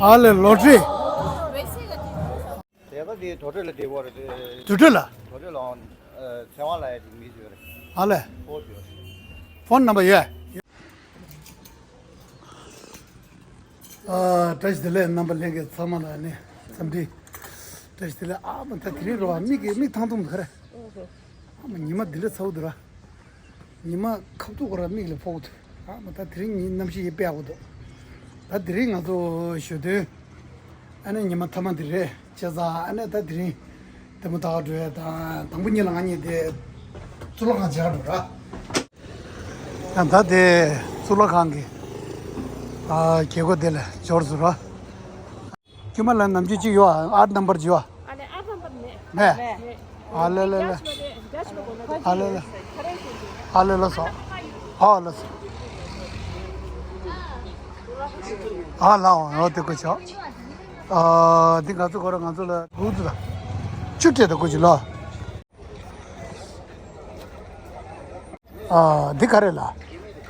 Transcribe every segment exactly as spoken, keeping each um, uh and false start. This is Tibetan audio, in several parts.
ཨ་ལེ་ལོ་ཊ་རི། དེ་ག་དེ་དོ་ཁྲོད་ལ་བསྡད་པ་རེད། དོ་ཁྲོད་ལ། དོ་ཁྲོད་ལའང་ཚེ་དབང་ལ་ཡ་ཅིག་མི་བཟོས་རེད། ཨ་ལེ། ཕོ་བཟོས་རེད། ཕོན་ནམ་བར་ཡོད། ཨ། བཀྲ་ཤིས་བདེ་ལེགས། རྣམ་པ་ལྷན་རྒྱས་ཚང་མ་ལ་ནི་འཚམས་འདྲི། བཀྲ་ཤིས་བདེ་ལེགས། ཨ་མ་ད་དེ་རིང་རོ་མིག་གི་མིག་ཐང་ཐུང་ག་རེ། ཨ་མ་ཉི་མ་འདི་འདྲ་ཚ་བོ་འདུག་ར། ཉི་མ་ཁ་ཐུག་ག་ར་མིག་ལ་ཕོག་འདུག་ཨ་མ་ད་དེ་རིང་ཉིན་གནམ་གཤིས་ཡེ་དཔེ་ཡག་པོ་འདུག་ད་དེ་རིང་ང་ཚོ་ཞོ་སྟོན། ཨ་ནི་ཉི་མ་མཐའ་མ་འདི་རེད། བྱས་ཙང་ཨ་ནི་ད་དེ་རིང་ལྟད་མོ་ལྟ་ག་འགྲོ་ཡ་དང་། དང་པོ་ཉིད་ལ་ང་གཉིས་དེ་གཙུག་ལག་ཁང་མཇལ་ག་འགྲོ་ར། ཡང་ད་དེ་གཙུག་ལག་ཁང་གི་ཨ་རྒྱལ་སྒོ་དེ་ལ་འབྱོར་སོང་ར། དཀྱུས་མ་ལ་ནམ་རྒྱུན་གཅིག་ཡོད་ཨ། ཨར་ནམ་བར་ཅིག་ཡོད་ཨ། ཨ་ལེ་ཨར་ནམ་བར་མེད། མེད། ཨ་ལེ་ལེ་ལེ། ཨ་ལེ་ལེ། ཨ་ལེ་ལ་སོ། ཨ་ལ་སོ། ཨ་ལ་འོ་འོ་དེ་ཀོ་ཆོ། ཨ་འདི་ང་ཚོ་ཁོ་ར་ང་ཚོ་ལ་དགུ་ཚོ་ལ་བཅུ་སྤྲད་དང་ཀོ་ཆོ་ལ། ཨ་འདི་ག་རེད་ལ།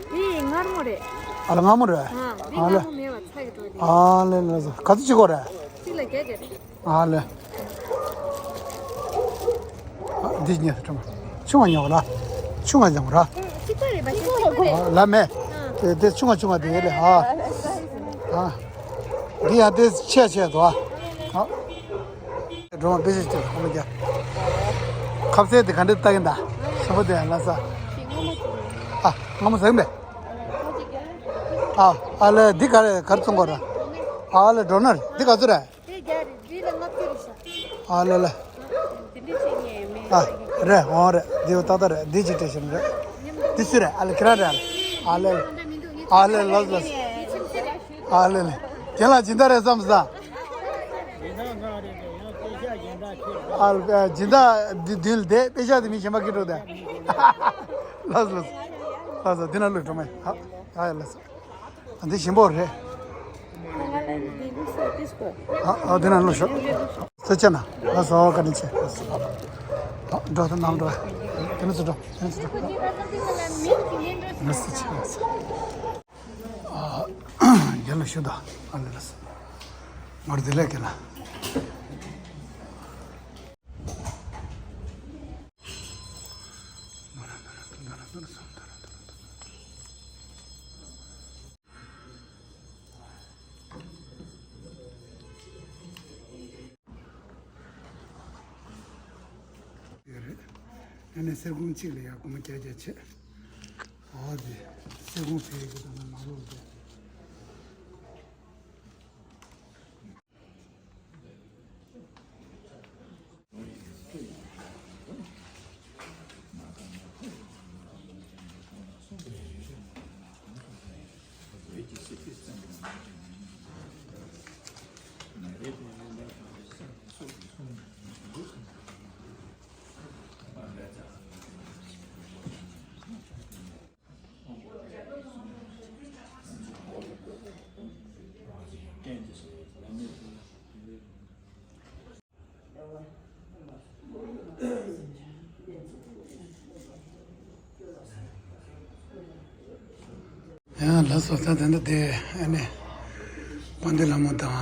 འདི་མངར་མོ་རེད། ཨ་ལ་མངར་མོ་རེད། ཨ་འདི་ཨ་ལ། མངར་མོ་མེད་པ་ཚ་གི་འགྲོ་འདི། ཨ་ལེ་ལ་སོ། ག་ཚོད་ཅིག་གོ་རེད། གཅིག་ལ་བརྒྱད་བརྒྱད་རེད། ཨ་ལེ། ཨ་འདི་ཉེ་ཁྲོ་མ། ཆུང་བ་ཉོ་ག་ལ། ཆུང་བ་ཉོ་ག་ར། གཅིག་པ་རེད་པ། གཅིག་པ་རེད། ཨ་ལ་མེད། དེ་དེ་ཆུང་བ་ཆུང་བ་དེ་ཡེ་ལེ། ཨ་ཨ། འདི་ཡང་དེ་ཆེ་ཆེ་དོ། ཨ། འགྲོ་བ་དཔེ་ཆ་ཅིག་ཧ་མ་རྒྱ། ཁ་ཟས་དེ་ག་འདྲ་ལྟ་གིན་ད། ཞིམ་པོ་དེ་ལ་ས། ཨ་སྔ་མོ་ཟ་གིན་པས། ཨ་ཨ་ལེ་འདི་ག་རེ་ག་རེ་བཙོང་གོ་ར། ཨ་ལེ་འགྲོ་ནར་འདི་ག་ཚོད་རེད། དེ་བརྒྱ་རེད། འདི་ལ་ལྔ་བཅུ་རེད་ཤག་ཨ་ལེ་ལེ། དེ་འདྲ་བྱེད་ངེས་མེད། ཨ་རེད་འོང་རེད། འདི་བ་ཏག་ཏག་རེད། འདི་ཅིག་སྤྲད་ཤིང་རེད། འདི་སུ་རེད། ཨ་ལེ་ཁྱེད་རང་རེད། ཨ་ལེ་ལེ། ཨ་ལེ་ལོས་ལོས། ཨ་ལེ་ལེ། རྒན་ལགས་སྦྱིན་བདག་རེད་བསམ་སོང་། ཨ་ལེ་སྦྱིན་བདག་འདི་མདུན་ལ་བསྡད། དཔེ་ཆ་དེ་མི་གཞན་པ་ཁྱེར་འགྲོ་དེ། ལོས་ལོས། ལོས་ལོས། འདི་ན་ལོས་འགྲོ་མེད། ཨ་ཨ་ལོས། འདི་ཞིམ་པོ་རེད། ཨ་ཨ་འདི་ན་ལོས་ཤོག་ཚེ་ཆེ་ན་ལ་སོ་བཀའ་དྲིན་ཆེ། ཨ་འགྲོ་ད་ནང་འགྲོ། དེ་ནས་ཚུར་འགྲོ། དེ་ནས་ཚུར་འགྲོ། ལ་སོ་ཆེ་ལ་སོ། ཨ་རྒན་ལ་ཞུ་དང་། ཨ་ལེ་ལ་སོ། ངོར་དེ་ལས་རྒན་ལ། ཡོད་རེད། ཨ་ནི་སེར་ཁུང་གཅིག་ལ་ཡ་སྒོར་མོ་བརྒྱ་བརྒྱ་བྱས། འོ་དེ་སེར་ཁུང་ཕལ་གྱི་དང་ནང་ལོགས་དེ། ཡང་ལགས་སོ། ད་ད་ལྟ་དེ་ཨ་ནི་དཔལ་ལྡན་ལྷ་མོ་དང་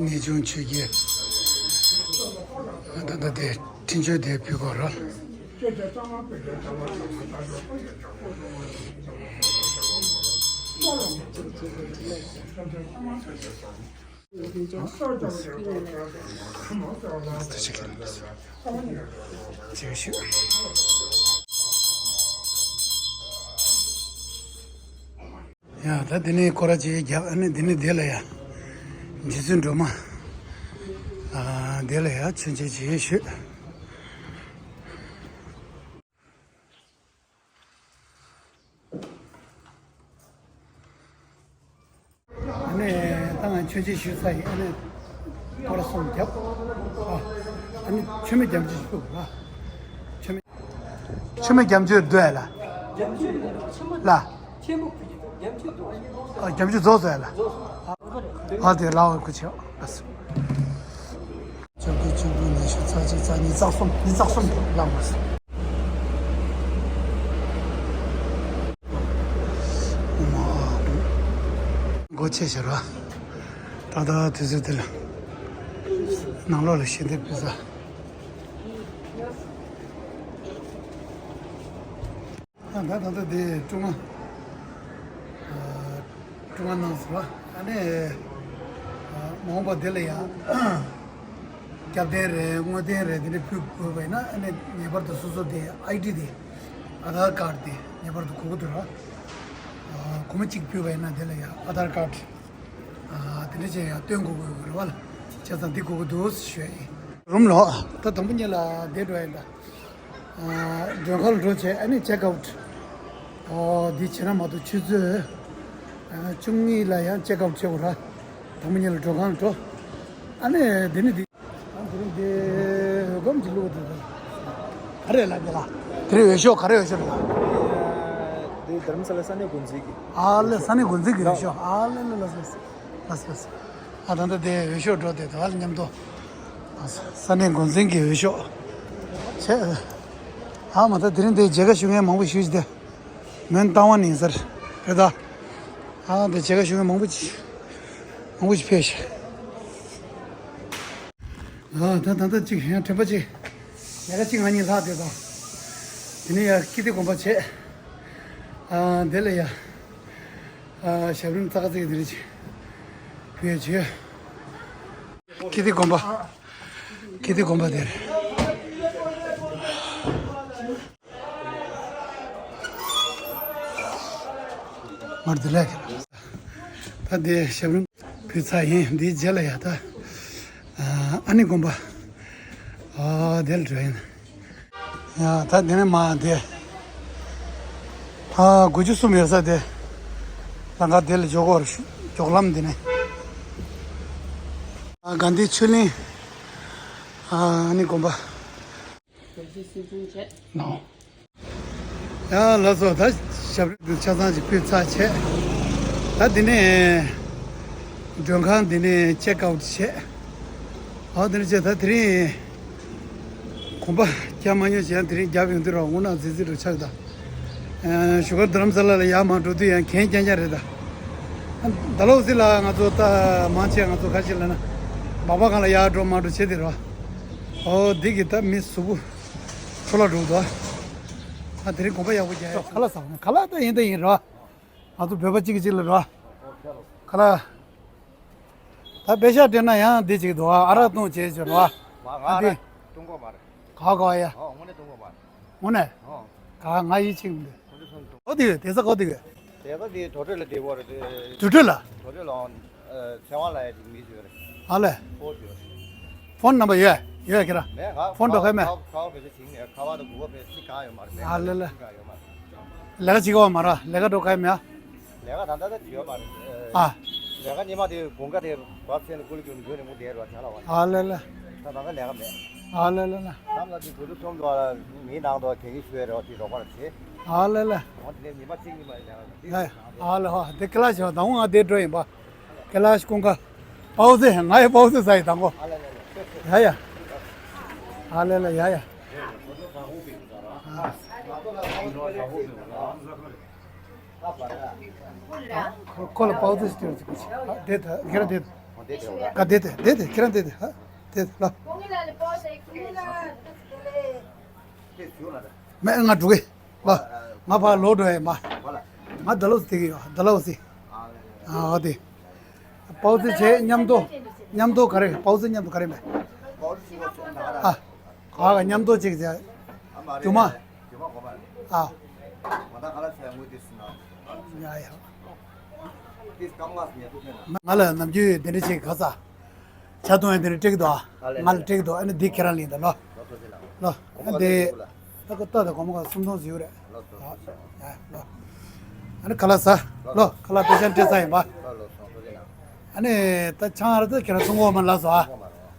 གནས་ཆུང་ཆོས་རྒྱལ། ད་ལྟ་དེ་འཕྲིན་བཅོལ་དེ་ཕུལ་གོ་ར། ཡ་ད་འདི་ནས་སྐོར་ར་ཅིག་རྒྱབ། ཨ་ནི་འདི་ནས་དེ་ལ་ཡ་རྗེ་བཙུན་སྒྲོལ་མ། ཨ་དེ་ལ་ཡ་མཆོད་མཇལ་ཅིག་ཞུས། ཨ་ནི་ད་ང་མཆོད་མཇལ་ཞུས་ཚར་ཡིན། ཨ་ནི་སྐོར་ར་གསུམ་རྒྱབ། ཨ་ཨ་ནི་མཆོད་མེ་རྒྱབ་མཆོད་ཞུ་དགོས་ལ། མཆོད་མེ། མཆོད་མེ་རྒྱབ་མཆོད་འདོད་ལ། ལ། ཨ་རྒྱབ་མཆོད་རྫོགས་སོང་ལ། ཨ་དེ་ལ་བ་ཁུ་ཆེ། ལགས་སོ། ལྕགས་ཀྱུ་ཆུང་ཆུང་ཉི་ཤུ་རྩ་གཅིག་རྩ་གཉིས་རྩ་གསུམ་ཉི་རྩ་གསུམ་བླངས་པ་སོང་། སྒོ་ཕྱེ་ཤར་བ། ད་ལྟ་དུས་ཚོད་འདི་ལ་ནང་ལོགས་ལ་ཞལ་འདེབས་ཕུལ་ས། ད་ད་ལྟ་འདི་ཀྲུང་ཨ་ཀྲུང་ཨ་གནང་ཟེར་བ། ཨ་ནི་མ་འོངས་པ་འདི་ལ་ཡང་སྐྱབས་རྟེན་རེད། དངོས་རྟེན་རེད། འདི་འདྲ་ཕུལ་དགོས་པ་ཡིན་ན། ཨ་ནི་ངེས་པར་དུ་སོ་སོ་དེ་ཨའི་ཌི་དེ། ཨ་དྷར་ཀར་དེ་ངེས་པར་དུ་དགོས་ཀྱི་འདུག་ར། སྒོར་མོ་གཅིག་ཕུལ་བ་ཡིན་ན་དེ་ལ་ཡང་ཨ་དྷར་ཀར་དེ་འདྲ་བྱས་ཡང་སྟོན་དགོས་ཀྱི་ཡོད་རེད་བ་ལ། བྱས་ཙང་འདི་དགོས་ཀྱི་འདུག་ཞུ་ཡ་ཡིན། རུམ་ལོགས་ད་དང་པོ་ཉིད་ལ་བསྡད་འགྲོ་ཡིན་ད། མགྲོན་ཁང་ལ་འགྲོ་བྱས། ཨ་ནི་ཅེག་ཨའུཊ། འདི་བྱས་ན་མ་གཏོགས་ཆུ་ཚོད་བཅུ་གཉིས་ལ་ཡང་ཅེག་ཨའུཊ་བྱེད་དགོས་ར། དང་པོ་ཉིད་ལ་མགྲོན་ཁང་ལ་འགྲོ། ཨ་ནི་འདི་ནི་འདི། ཨ་འདི་རིང་འདི་འོད་སྐམ་གྱི་བླུགས་འདུག་ག་རེ་ལབ་ཀྱི་ལ། དེ་རིང་འོས་ཤོག་ག་རེ་འོས་ཤོག་ལ། འདི་རྡ་རམ་ས་ལ་ས་གནས་འགོ་འཛིན་གྱི། ཨ་ལེ། ས་གནས་འགོ་འཛིན་གྱི་འོས་ཤོག་ཨ་ལེ་ལེ་ལ་ལ་ལ་ལ། ཨ་ད་ལྟ་དེ་འོས་ཤོག་འགྲོ་དེ་དེ་བ་ལ་མཉམ་དུ། ས་གནས་འགོ་འཛིན་གྱི་འོས་ཤོག་བྱས། ཨ་མ་ད་དེ་རིང་དེ་མཇལ་ཁ་ཞུ་མཁན་མང་པོ་ཞིག་ཞིག་དེ་མོན་རྟ་དབང་ནས་ཟེར་རེད་ད། ཨ་དེ་མཇལ་ཁ་ཞུ་མཁན་མང་པོ་ཞིག་མང་པོ་ཞིག་ཕེབས་ཤག་ཨ་ད་ད་ལྟ་ཅིག་ཡང་དྲན་པ་ཅིག་ལས་ཀ་ཅིག་ང་གཉིས་ལྷག་དེ་དང་། དེ་ནས་ཡ་ཀིརྟི་དགོན་པ་བྱས། ཨ་དེ་ལ་ཡ། ཨ་ཞབས་རིམ་ཙག་ཙིག་དེ་རེད་ཅིག་བེད་བྱས། ཀིརྟི་དགོན་པ། ཀིརྟི་དགོན་པ་དེ་རེད། མར་དེ་ལས་ཀྱི་ད་དེ་ཞབས་རིམ་ཕུལ་ཚར་ཡིན། འདིའི་རྗེས་ལ་ཡ་ད་ཨ་ནི་དགོན་པ། ཨ་དེ་ལ་འགྲོ་ཡིན། ཡ་ད་དེ་ནས་མ་དེ། ད་དགུ་བཅུ་གསུམ་ཡོད་ས་དེ། ལམ་ཁ་དེ་ལ་འཇོག་གོ། འཇོག་ལམ་དེ་ནས། ཨ་དགའ་ལྡན་ཆོས་གླིང་། ཨ་ནི་དགོན་པ། ནོ། ཡ་ལགས་སོ། ད་ཞབས་རིམ་དུ་ཆ་ཚང་ཞིག་ཕུལ་ཚར་བྱས། ད་དེ་ནས་མགྲོན་ཁང་དེ་ནས་ཅེག་ཨའུཊ་བྱས། ཨོ་དེ་ནས་བྱས། ད་དེ་རིང་གོམ་པ་རྒྱབ་མ་མྱོང་ཞིག་ཡང་དེ་རིང་རྒྱབ་ཡོང་དུས་ར་དངོས་གནས་གཟི་བརྗིད་རུ་ཆགས་ད། བཞུགས་སྒར་རྡ་རམ་ས་ལ་ལ་ཡར་མར་འགྲོ་དུས་ཡང་གན་རྐྱང་རྐྱང་རེད་ད། ཌལ་ཧོ་སི་ལ་ང་ཚོ་ད་མང་ཆེ་ང་ཚོ་ག་ཅི་ལབ་ན་སྦག་སྦག་སྒང་ལ་ཡར་འགྲོ་མར་འགྲོ་བྱེད་དེ་ར། ཨོ་འདི་གི་ད་མི་གཟུགས་པོ་འཕྲོ་བརླག་འགྲོ་གི་འདུག་ཨ་དེ་རིང་གོམ་པ་ཡག་པོ་རྒྱག་ཡ། ཁ་ལག་ཟ་ཁ་ལག་ད་ཡིན་ད་ཡིན་ར། ང་ཚོ་བོད་པ་གཅིག་གིས་གཅིག་ལ་ར། ཁ་ལག་ད་པེ་ཤག་སྤྲད་ན་ཡང་འདི་གཅིག་འདུག་ཨ་ཨ་རག་བཏུང་བྱས་བྱས་ར། ང་ང་ཨ་འདི་རག་བཏུང་གོ་མ་རེད། ག་བ་ག་བ་ཡ། ཨོ་དངོས་གནས་བཏུང་གོ་མ་རེད། དངོས་གནས། ཨོ། ག་ང་ཡིད་ཆེས་མི་འདུག་ཁོ་ཚོ་སོང་། ཨོ་དེ་དེ་ས་གོ་དེ་གི། དེ་ས་དེ་དོ་གྲོད་ལ་བསྡད་གོ་རེད་དེ། དོ་གྲོད་ལ། དོ་གྲོད་ལ་ཨོ། ཚེ་དབང་ལགས་ཡ་ཅིག་མི་ཞིག་ཡོད་རེད། ཨ་ལས། ཨོ་དེ་ཡོད་རེད། ཕོན་ནམ་བར་ཡོད་ཡོད་ཁྱེད་རང་། མེད་ང་ཕོན་འགྲོ་ཁ་མེད། ཁ་བ་བེད་སྤྱོད་བྱེད་ཀྱི་མེད། ཁ་བ་དང་གུ་གོ་པེ་སི་གང་ཡོད་མ་རེད། ཨ་ལས་ལས། གང་ཡོད་མ་རེད། ལས་ཀ་བྱེད་ཀྱི་ཡོད་མ་རེད། ལས་ཀ་འགྲོ་ག་ཡོད་མེད་ཨ། ལས་ཀ་ད་ལྟ་ད་བྱེད་ཡོད་མ་རེད། ཨ། ལས་ཀ་ཉི་མ་དེ་དགུན་ཁ་དེ་བབས་ཚེ་ནི་ཀུ་ལི་ཀུ་ལི་འགྱོ་ནས་མུ་དེ་རུ་བྱ་ལ་བ། ཨ་ལེ་ལེ། ད་ད་ལྟ་ལས་ཀ་མེད། ཨ་ལེ་ལེ་ལེ། ནམ་ལ་དེ་དུས་ཚོད་ཐུང་དུ་མི་ནང་དུ་གད་སྙིགས་ཤོད་རོགས་དེ་རོགས་པ་ར་བྱེད། ཨ་ལེ་ལེ། འོ་དེ་ནས་ཉི་མ་གཅིག་ཉི་མ་ལས་ཀ་མེད། ཨ་ལེ་ཧོ་དེ་ཀི་ལ་ཤོ་ད་འོང་ང་དེ་འགྲོ་ཡིན་པ། ཀི་ལ་ཤ་ཀུན་དགའ། པའོ་ཙེ་ང་ཡི་པའོ་ཙེ་ཟ་ཡི་དང་གོ། ཨ་ལེ་ལེ་ལེ། ཡ་ཡ། ཨ་ལེ་ལེ་ཡ་ཡ། ཁོ་ལ་པའོ་ཙེ་སྟེར་ཅིག་ཅིག་ཨ་དེ་ད་ཁྱེད་རང་དེ་ད། ཨ་དེ་དེ་དེ་དེ་ཁྱེད་རང་དེ་དེ་ཨ་དེ་ལ། མེད་ང་འགྲོ་གི་ལ། ང་ཕར་ལོག་འགྲོ་ཡ་མ། ང་ཌལ་ཧོ་སི་དེ་གི་ཡོད་ཌལ་ཧོ་སི། ཨ་དེ། པའོ་ཙེ་བྱས་མཉམ་དུ། མཉམ་དུ་ག་རེ་པའོ་ཙེ་མཉམ་དུ་ག་རེ་མེད། ཨ། ག་ག་མཉམ་དུ་ཅིག་བྱས། རྒྱུ་མ། ཨ། ཡ་ཡ། ང་ལ་ནམ་རྒྱུན་དེ་འདྲ་ཅིག་ག་ས། ཇ་འཐུང་ཡ་དེ་འདྲ་སྤྲད་ཀྱི་འདུག་ཨ། ང་ལ་སྤྲད་ཀྱི་འདུག་ཨ་ནི་འདི་ཁྱེད་རང་ལེན་དང་ལོ། ལོ། ཨ་འདི། ད་ཁོ་ལྟ་དང་སྒོར་མོ་ག་སུམ་སྟོང་ཟིག་རེད། ལོ། ཨ་ནི་ཁ་ལག་ཟ། ལོ་ཁ་ལག་པེ་ཤག་སྤྲད་ས་ཡིན་པ། ཨ་ནི་ད་ཆང་ཨ་ར་ད་ཁྱེད་རང་ཚོང་གོ་མ་ལ་སོ་ཨ།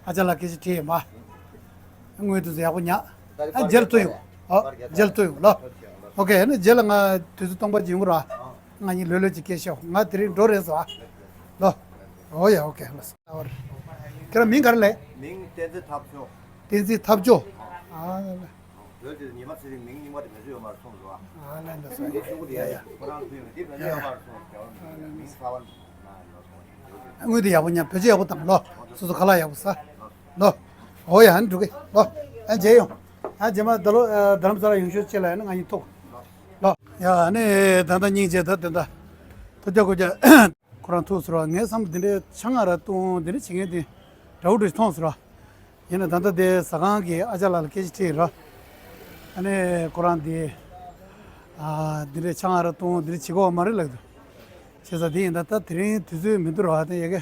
ཨ་ཅག་ལ་སྐད་ཆ་དྲིས་ཡིན་པ། དངོས་དུ་ཡག་པོ་ཉག་ཨ་རྗེས་ལ་ཐུག་ཡོང་། ཨོ། རྗེས་ལ་ཐུག་ཡོང་ལོ། ཨོ་ཁེ། ཨ་ནི་རྗེས་ལ་ང་དུས་ཚོད་སྟོང་པ་ཅིག་ཡོང་གི་ར། ང་གཉིས་ལྷོད་ལྷོད་ཅིག་སྐད་ཆ། ང་དེ་རིང་འགྲོ་རན་སོང་ཨ། ལོ། ཨོ་ཡ་ཨོ་ཁེ་ལོ། ཁྱེད་རང་མིང་ག་རེ་ལབ། མིང་བསྟན་འཛིན་ཐབས་མཆོག་བསྟན་འཛིན་ཐབས་མཆོག་ཨ་ལ་ལ། བོད་དེ་ཉི་མ་ཚེ་རིང་མིང་རྙིང་པ་དེ་མེད་ཚོད་ཡོད་མ་རེད་གསུངས་སོང་ཨ། ཨ་ལ་ལ་སོ་ཡ་ཡ་ཡ། ཁོ་རང་ཕུལ་ཡོང་དེ་བོད་ནས་ཡོད་མ་རེད་གསུངས་སོང་། མིང་གསར་པ་ན་ཡོད་སོང་། དངུལ་དེ་ཡག་པོ་ཉར། བེད་སྤྱོད་ཡག་པོ་བཏང་ལོ། སོ་སོ་ཁ་ལག་ཡག་པོ་ཟ་ལོ། འོ་ཡ། ཨ་ནི་འགྲོ་གི་ལོ། ཨ་མཇལ་ཡོང་། ཨ་རྗེས་མ་ད་ལོ་ཨ་རྡ་རམ་ས་ལ་ཡོང་ཤོག་ཅེས་ལ་ཡ་ནི་ང་གཉིས་ཐུག་ལོ། ཡ་ཨ་ནི་ད་ལྟ་སྙིང་རྗེ། ད་དེ་འདྲ་ཐུགས་རྒྱག་དགོས་རྒྱ། ཁོ་རང་ཐུག་ཟེར་བ། ངའི་བསམ་པ་འདི་འདྲའི་ཆང་ང་ར་བཏུང་འདི་འདྲ་བྱེད་མཁན་དེ་འདྲ་བོ་འདྲ་ཞིག་མཐོང་ཟེར་བ། ཡིན་ན་ད་ལྟ་དེ་ཟ་ཁང་གི་ཨ་ཅག་ལགས་ལ་སྐད་ཆ་དྲིས་ར། ཨ་ནི་ཁོ་རང་དེ་ཨ་འདི་འདྲའི་ཆང་ང་ར་བཏུང་འདི་འདྲ་བྱེད་དགོས་པ་མ་རེད་ལབ་འདུག་བྱས་ཙང་དེ་ཡིན་ད། ད་དེ་རིང་དུས་ཚོད་མི་འདུག་ར། དེ་ཡ་གི་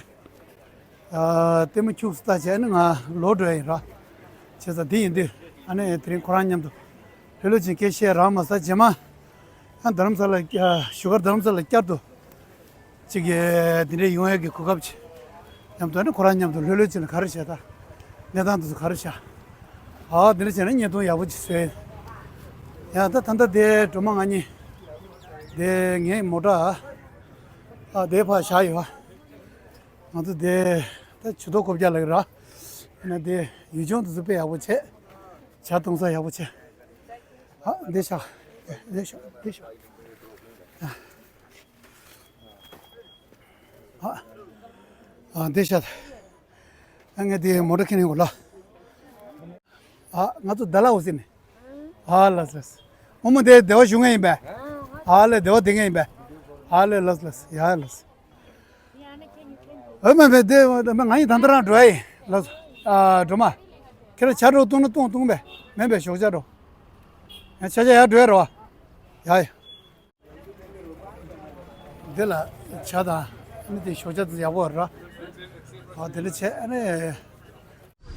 ཨ་ལྟད་མོ་ཁྱུག་ཙམ་ལྟ་བྱས་ནི་ང་ལོག་འགྲོ་ཡ་ཡིན་ར། བྱས་ཙང་དེ་ཡིན་དུས་ཨ་ནི་དེ་རིང་ཁོ་རང་མཉམ་དུ་ལྷོད་ལྷོད་ཅིག་སྐད་བཤད་རག་མ་སོང་། རྗེས་མ་ཨ་རྡ་རམ་ས་ལ་ཨ་བཞུགས་སྒར་རྡ་རམ་ས་ལ་བསྐྱར་དུ་ཅིག་གི་འདི་འདྲའི་ཡོང་ཡས་ཀྱི་གོ་སྐབས་ཅིག་མཉམ་དུ་ཨ་ནི་ཁོ་རང་མཉམ་དུ་ལྷོད་ལྷོད་བྱས་ནས་ག་རེ་བྱས། ད་གནས་སྟངས་འདི་ཚོ་ག་རེ་བྱས། ཨ་འདི་འདྲ་བྱས་ན་བརྙན་ཐུང་ཡག་པོ་ཅིག་བཟོས། ཡ་ད་ད་ལྟ་དེ་སྒྲོལ་མ་ང་གཉིས་དེ་ངའི་མོ་ཊ་ཨ་དེ་ཕར་བཞག་ཡོད། ང་ཚོ་དེ་ད་ཇུས་གཏོགས་བསྐོ་བརྒྱབ་ལ་ཡོད་ར། ཡིན་ན་དེ་ཡུལ་ལྗོངས་འདི་ཚོ་དཔེ་ཡག་པོ་བྱས། ཇ་འཐུང་ས་ཡག་པོ་བྱས། ཨ་འདི་བཞག་འདི་བཞག་འདི་བཞག་ཨ། ཨ་འདི་ཤ། ཨ་ངས་འདི་མོ་ཊ་ཁྱེར་ནས་འོ་ལ། ཨ་ང་ཚོ་ད་ལ་འོ་ཟིན་ནས། ཨ་ལགས་ལགས། ཨོ་མོ་དེ་བདེ་བ་ཞུ་མཁན་ཡིན་པས། ཨ་ལས་བདེ་བ་དེ་མཁན་ཡིན་པས། ཨ་ལས་ལགས་ལགས། ཡ་ལགས། ཨ་མ་མེད་དེ་ང་ཡིན་ད་ལྟ་རང་འགྲོ་ཡ་ཡིན་ལགས། ཨ་སྒྲོལ་མ། ཁྱེད་རང་ཇ་འདྲ་བོ་བཏུང་ན་བཏུང་། བཏུང་པས་མེད་པས་ཞོགས་ཇ་འདྲ་བོ། ཡ་ཆ་ཆ་ཡར་འགྲོ་ཡ་རོ། ཡ་ཡ། འདི་ལ་ཇ་དང་ཨ་ནི་དེ་ཞོགས་ཇ་དེ་ཡག་པོ་ར། ཨ་དེ་འདྲ་བྱས་ཨ་ནི།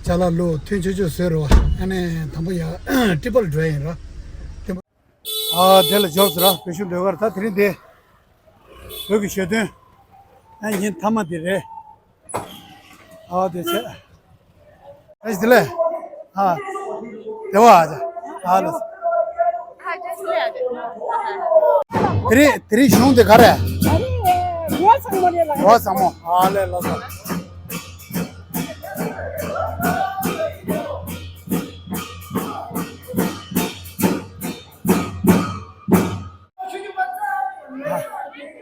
ཅ་ལག་ལོ་ཐོན་ཆོག་ཆོག་བཟོས་རོ། ཨ་ནི་དང་པོ་ཡ་ཀྲི་པལ་འགྲོ་ཡ་ཡིན་ར། ཨ་དེ་ལ་འབྱོར་ཟེར་ར། བོད་གཞུང་ཟློས་གར་ད་དེ་རིང་དེ་བོད་ཀྱི་ཞོ་སྟོན་ཨ་ཡིན་མཐའ་མ་དེ་རེད། ཨ་དེ་བྱས། ཨེ་དེ་ལས། ཨ། དེ་བ་ཨ་ཅག་ཨ་ལོ། དེ་རིང་དེ་རིང་གཞུང་དེ་ག་རེ། རོ་བཟང་མོ་ལས་ལ། རོ་བཟང་མོ། ཨ་ལས་ལོ་སོ།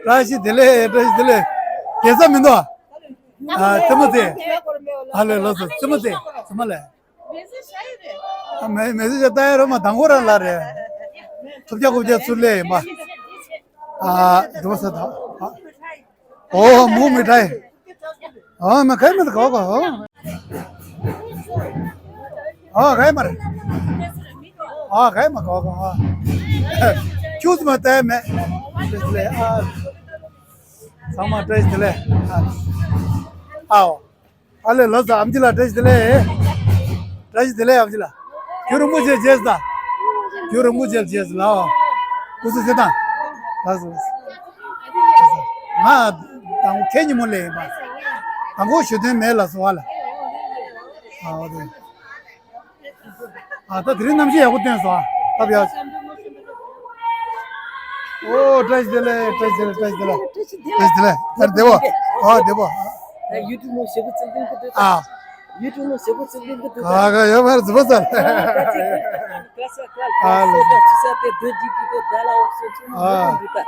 བཀྲ་ཤིས་བདེ་ལེགས། བཀྲ་ཤིས་བདེ་ལེགས། རྒྱལ་ས་མི་འདུག་ཨ་རྩེད་མོ་རྩེ། ཨ་ལས་ལགས་སོ། རྩེད་མོ་རྩེ། རྩེད་མོ་ལས། ཨ་མེ་མེ་ཟི་ཅག་ལྟ་ཡ་རོ་མ་དང་པོ་རང་ལ་རེད། ཐུབ་རྒྱ་རྐུབ་རྒྱ་ཚུར་ལས་ཡིན་པ། ཨ་འདུག་ས་ད། ཨོ་མུ་མི་ཏྲའི། ཨ་མ་གའི་མི་ད་གོ་གོ། ཨ་གའི་མ་རེད། ཨ་གའི་མ་གོ་གོ། ཨ་ཁྱུག་མ་ཏའི་མེ། ཨ་ཚང་མ་བཀྲ་ཤིས་བདེ་ལེགས། ཨའོ། ཨ་ལས་ལགས་སོ། ཨམ་ཆི་ལགས་བཀྲ་ཤིས་བདེ་ལེགས། བཀྲ་ཤིས་བདེ་ལེགས་ཨམ་ཆི་ལགས། རྒྱུན་རིང་པོ་བྱས་རྗེས་སུ་ད། རྒྱུན་རིང་པོ་བྱས་རྗེས་སུ་ལའོ། སྐུ་གཟུགས་གཟེར་དང་། ལགས་སོ། ང་དང་ཁེ་ཉིན་མོ་ལས་ཡིན་པ། དང་པོ་ཞུ་དོན་མེད་ལགས་སོ་བ་ལ། ཨ་འོ་དེ། ཨ་ད་དེ་རིང་གནམ་གཤིས་ཡག་པོ་བསྟན་སོང་། ཨ་སྟབས་ཡག་ཨོ་བཀྲ་ཤིས་བདེ་ལེགས། བཀྲ་ཤིས་བདེ་ལེགས། བཀྲ་ཤིས་བདེ་ལེགས། བཀྲ་ཤིས་བདེ་ལེགས། ཡར་བདེ་པོ། ཨ་བདེ་པོ། ཡུ་ཊུབ་ནང་ཞེ་པོ་བཙུགས་ལེན་གི་འདུག་ཨ། ཡུ་ཊུབ་ནང་ཞེ་པོ་བཙུགས་ལེན་གི་འདུག་ཨ་ག་ཡོད་མ་རེད། རྫུན་པ་ཟེར། ཨ་ལ། ཆུ་ས་དེ་རྡོ་རྗེ་གི་དེ་ད་ལ་འོག་སོ་ཆུ་མ་ཨ་འདུག་ད།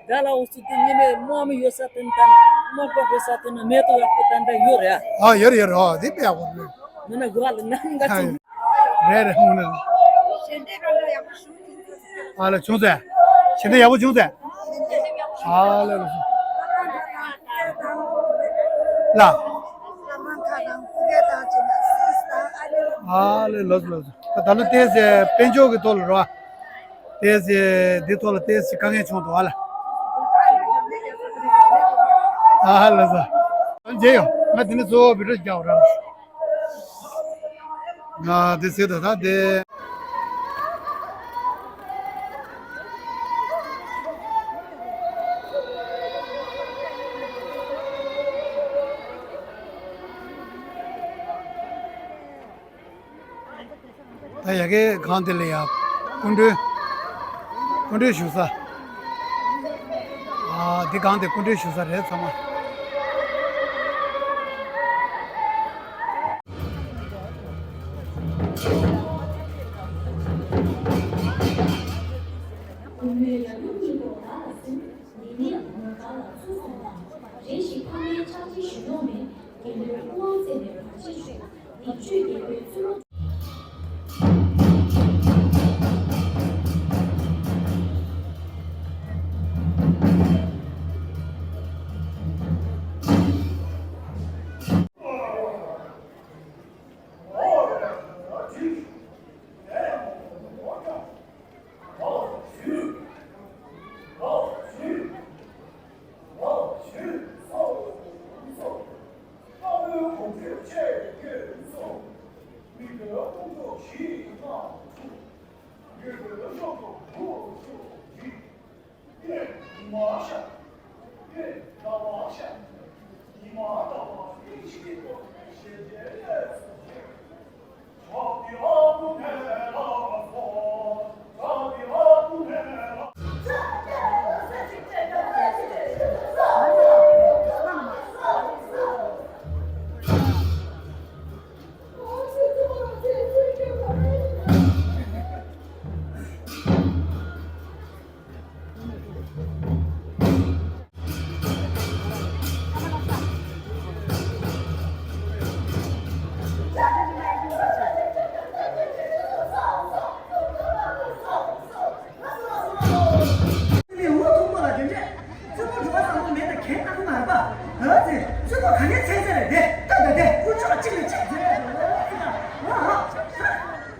ད་ལ་འོག་སོ་དེ་ཉི་མའི་དམག་མི་ཡོད་ས་དེ་ད་དམག་པ་ཡོད་ས་དེ་ན་མེ་ཏོག་ཡག་པོ་ད་ད་ཡོད་རེད། ཨ་ཡོད་རེད་ཡོད་རེད། ཨ་དེ་དཔེ་ཡག་པོ་རེད། མི་ན་གོ་ལ་ན་ང་ཅི། རེད་རེད། ཧོ་ན། ཨ་ལ་བྱུང་ཟེར། ཞལ་འདེབས་ཡག་པོ་བྱུང་ཟེར། ཨ་ལ་ལ། ལ། ཨ་ལ་ལ་ལ། ད་ལོ་ཏེ་སེ་དཔལ་འབྱོར་གྱི་ཐོག་ལ་རོ། ཏེ་སེ་འདི་ཐོག་ལ་ཏེ་སེ་དཀའ་ངལ་བྱུང་འདུག་ཨ་ལ། ཨ་ལ་ས། མཇལ་ཡོང་། ང་དེ་ནས་གཙོ་བོ་བི་ཌིའོ་རྒྱག་ར། ང་དེ་ཟེར་ད་ད་དེ། ད་ཡ་གི་གང་དེ་ལ་ཡ་སྐུ་མགྲོན། སྐུ་མགྲོན་ཞུ་ས། ཨ་འདི་གང་དེ་སྐུ་མགྲོན་ཞུ་ས་རེད་ཚང་མ། ཕྱག་ཕྱི་ཞུ་མྱོང་མེད། རྒན་པོའི་སྐུ་དབང་བསྩལ་ནས་བར་ཆད་བྱུང་། སྡིག་སྤྱོད་རྒྱལ་པོའི་བཙུན་མོ།